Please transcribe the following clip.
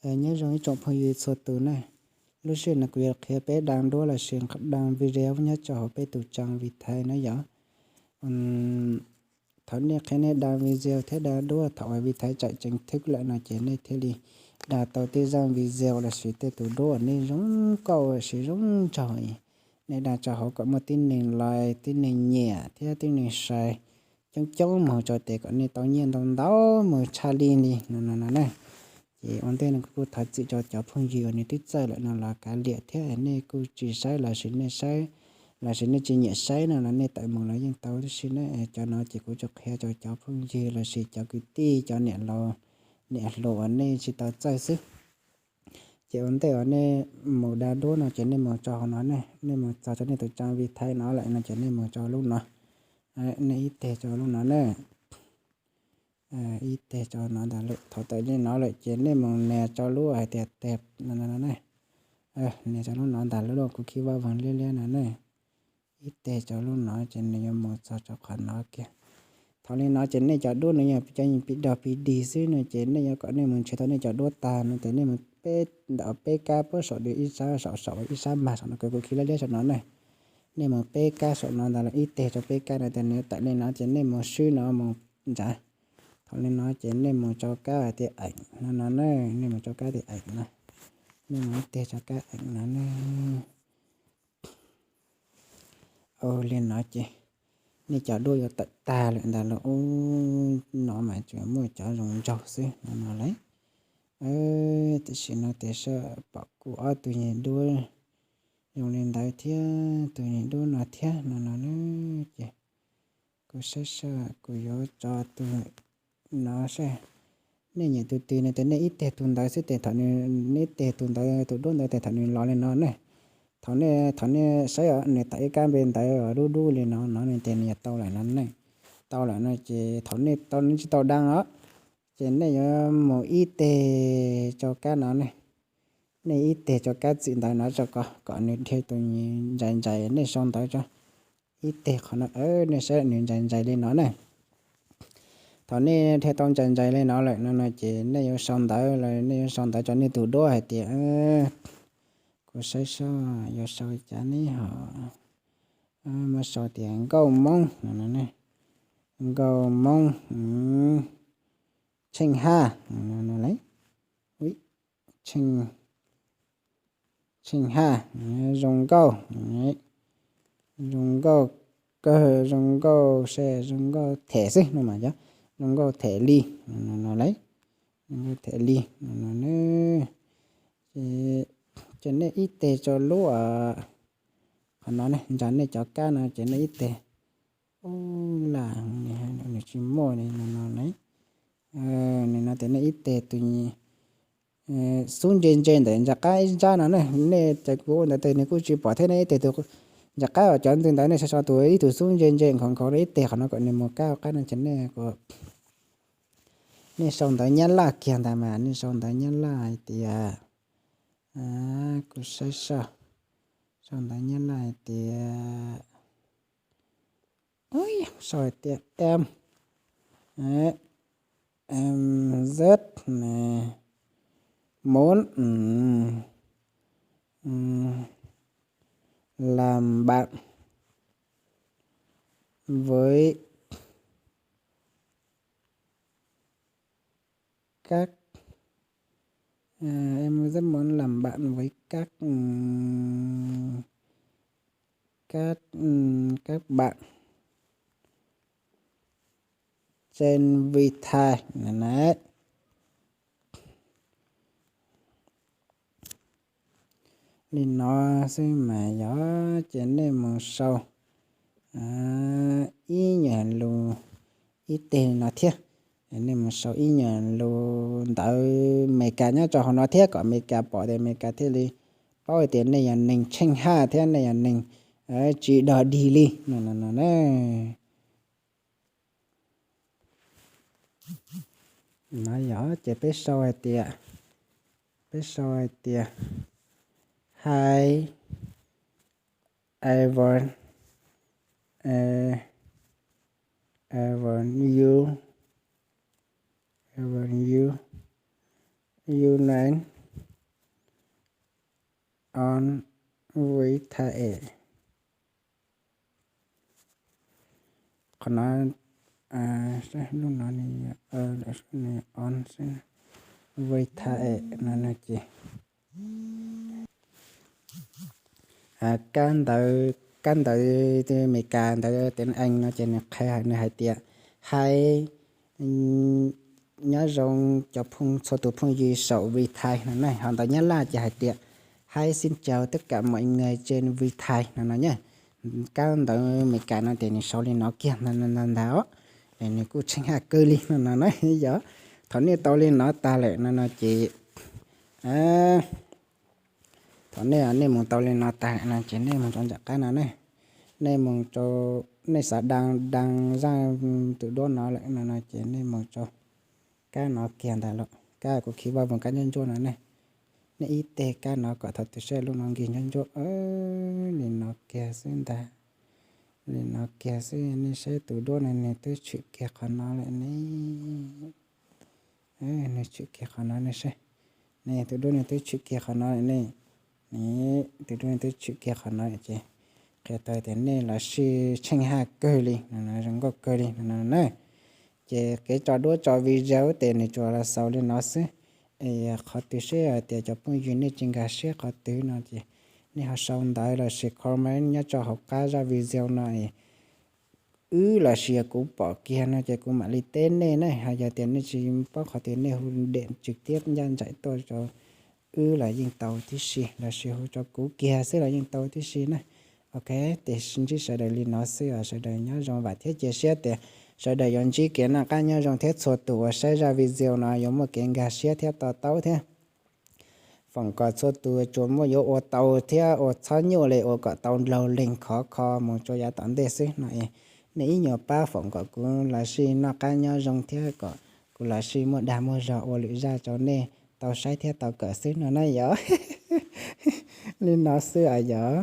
Nyob zoo ib tsoom phooj ywg txhua tus na, lub sij hawm no kuv yuav qhia peb da duab lossis da video nyob rau hauv peb tus trang Vitae na yom. Thaum nej qhia nej da video thiab da duab thaum uas Vitae tseem tseem thwb lawm no ces nej thiaj li da tau tej zaj video lossis tej tus duab uas nej zoo nkauj lossis zoo nraug, nej da rau hauv kom muaj tib neeg like, tib neeg nyiam thiab tib neeg share coob coob mus rau tias kom nej tau nyiaj ntau ntau mus tshaj li li no no no na. Ces ua ntej no kuv kuj thov txim rau cov phooj ywg uas nws twb txawj lawm no los kav liam thiab, nej kuj tsis saib lossis nej saib lossis nej tsis nyiam saib no los nej tawm mus los yeej tau tib si na. Cov no ces kuv tsuas qhia rau cov phooj ywg lossis cov kwv tij cov niam laus niam hluas uas nej tsis tau txawj xwb. Ces ua ntej uas nej mus da duab no ces nej mus rau hauv no ne, nej mus txog rau nej tus trang Vitae no lawm no ces nej mus rau lub no, nej ib teg rau lub no ne, ib teg rau no ntag lawm. Thaum tawm li no lawm ces nej mus nias rau lub hais tias teg no no ne, nias rau lub no ntag lawm, lub kuv khib vaj voog liab liab no ne. Ib teg rau lub no ces nws yuav mus txog rau qhov no kiag. Thaum li no ces nej cov duab nws yog cov pis dog pis dig xwb no ces nej yuav kom nej mus ntshe tau nej cov duab tag no ces nej mus peb ntawm peb kab puab saum ib sab, saum saum ib sab mag saum no, kuv khib liab liab saum no ne. Nej mus peb kab saum no ntag los ib teg rau peb kab no ces nws tawm li no ces nej mus swb no mus ntsav. Thaum li no ces nej mus rau kab hais tias eem no no ne, nej mus rau kab tias eem no, nej mus ib teg rau kab eem no ne. Ua li no ces nej cov duab yuav tawm tag lawm ntag lauj. Ub, no mas tsuas muaj cov zoo nraug xwb no no lauj. Tiam sis no tias saib pom kuv ob tug duab zoo li ntawd thiab tus duab no thiab no no na. Ces kuv saib saib kuv yuav tso tus no saib. Nej nyiam tus twg no ces nej ib teg tus ntawd xwb ces thaum nws, nej ib teg tus ntawd tus duab ntawd ces thaum nws los li no ne, thaum nej, thaum nej saib nws tawm ib kab npe ntawd dub dub li no no ces nws yuav tau lawm no ne. Tau lawm no ces thaum nej tau, nej tsis tau da os, ces nej yuav mus ib teg rau kab no ne. Nej ib teg rau kab txim ntawd no rau kom, kom nws dhia tus ntsais ntsais, nej sau ntawv rau ib teg qhov no, nej saib nws ntsais ntsais li no ne. Thaum nej dhia tau ntsais ntsais li no lawm no no ces nej yuav sau ntawv, nej yuav sau ntawv rau nej tus duab hais tias, kuv saib saib yuav sau cas ne ho, muab sau tias nkauj Hmoob no, nkauj Hmoob Tsheej Haj no, Tsheej Haj, zoo nkauj, zoo nkauj kawg, zoo nkauj, zoo nkauj them xwb no mas yog zoo nkauj them li no lauj, zoo nkauj them li no ne. Ces nej ib teg rau lub qhov no ne, ntsa nej cov kab no ces nej ib teg, ub lam nws tsis muaj li no no ne. Nws no ces nej ib teg tus xub ntse ntse ntawm ntsa qab ib ntsab no ne, nej ces kuv ua ntawd tes nws kuj tsis pom thiab, nej ib teg tus ntsa qab uas cov ntwg ntawd nej sau sau tus ib tug xub ntse ntse nkhaus nkhaus rau ib teg qhov no kom nws mus kab qab no ces nej, nej sau ntawv Nyab Laj kiag ntag mas, nej sau ntawv Nyab Laj hais tias, kuv saib sau, sau ntawv Nyab Laj hais tias, sau hais tias em, em, rất muốn, ừm, ừm, làm bạn với các, à, em rất muốn làm bạn với các, ừm, các, ừm, các bạn trên Vitae no na. Li no xwb mas yog ces nej mus sau ib nyuag lus ib teg li no thiab. Nej mus sau ib nyuag lus ntawv Amelikas nyob rau hauv no thiab kom Amelikas pom tias Amelikas thiaj li paub hais tias nej yog neeg Tsheej Haj thiab nej yog neeg tsis dog dig li no no na. No yog ces peb sau hais tias, peb sau hais tias hi, I want, I want you, I want you, Vitae. Qhov no, lub no nws, nws on xwb, Vitae no no ces kab ntawv, kab ntawv Meskas ntawv tiếng Anh no ces nws qhia nws hais tias hais nyob zoo cov phooj, txhua tus phooj ywg saum Vitae no ne. Ho ntawv Nyab Laj ces hais tias hais xin chào tất cả mọi người trên Vitae no no nyab. Kab ntawv Meskas no ces nws sau li no kiag ntag os. Nws kuj tsheej haj kawg li no no na yog. Thaum nej tau li no tag lawm no no ces thaum nej, nej mus tau li no tag lawm no ces nej mus rau nram qab no ne. Nej mus rau, nej xav đăng, đăng zaj tus duab no lawm no no ces nej mus rau kab no kiag ntag los, kab kuv khi vaj voog kab ntsuab ntsuab no ne. Nej ib teg kab no kom thaum twg saib lub no nkig ntsuab ntsuab li no kiag xwb ntag. Li no kiag xwb, nej saib tus duab no nws twb tshwm kiag qhov no lawm ne. Nws tshwm kiag qhov no ne saib. Ne tus duab nws twb tshwm kiag qhov no lawm ne. Tus duab nws twb tshwm kiag qhov no ces qhia tau tias nej los sis tsheej haj kawg li no no, zoo nkauj kawg li no no na. Ces kev tso duab tso video ces nws tsuas los xaus li no xwb. Es qhov twg seb hais tias cov phooj ywg nej tsis nkag siab qhov twg no ces nej ho sau ntawv los sis comment nyob rau hauv qab zaj video no es wb los sis yog kuv pom kiag no ces kuv mam li teb nej ne. Ho yog tias nej tsis paub qhov twg nej hu điện trực tiếp ncaj nraim tuaj rau wb los yeej tau tib si, los sis hu rau kuv kiag xwb los yeej tau tib si na. Ok, ces ntsib sawv daws li no xwb os, sawv daws nyob zoo vam thiab cia siab tias sawv daws yuav ntsib kev noj qab nyob zoo thiab txhua tus uas saib zaj video no yuav muaj kev nkag siab thiab to taub thiab. Foom kom txhua tus tsuas muaj yuav ua tau thiab ua txhob nyuaj li ua kom tau laug leeg khov kho mus rau yav tom ntej xwb no es nej ib nyuag pab foom kom kuv los sis noj qab nyob zoo thiab kom kuv los sis muaj dag muaj zog ua lwm zaj rau nej tau saib thiab tau kawm xwb no na yog. Li no xwb os yog.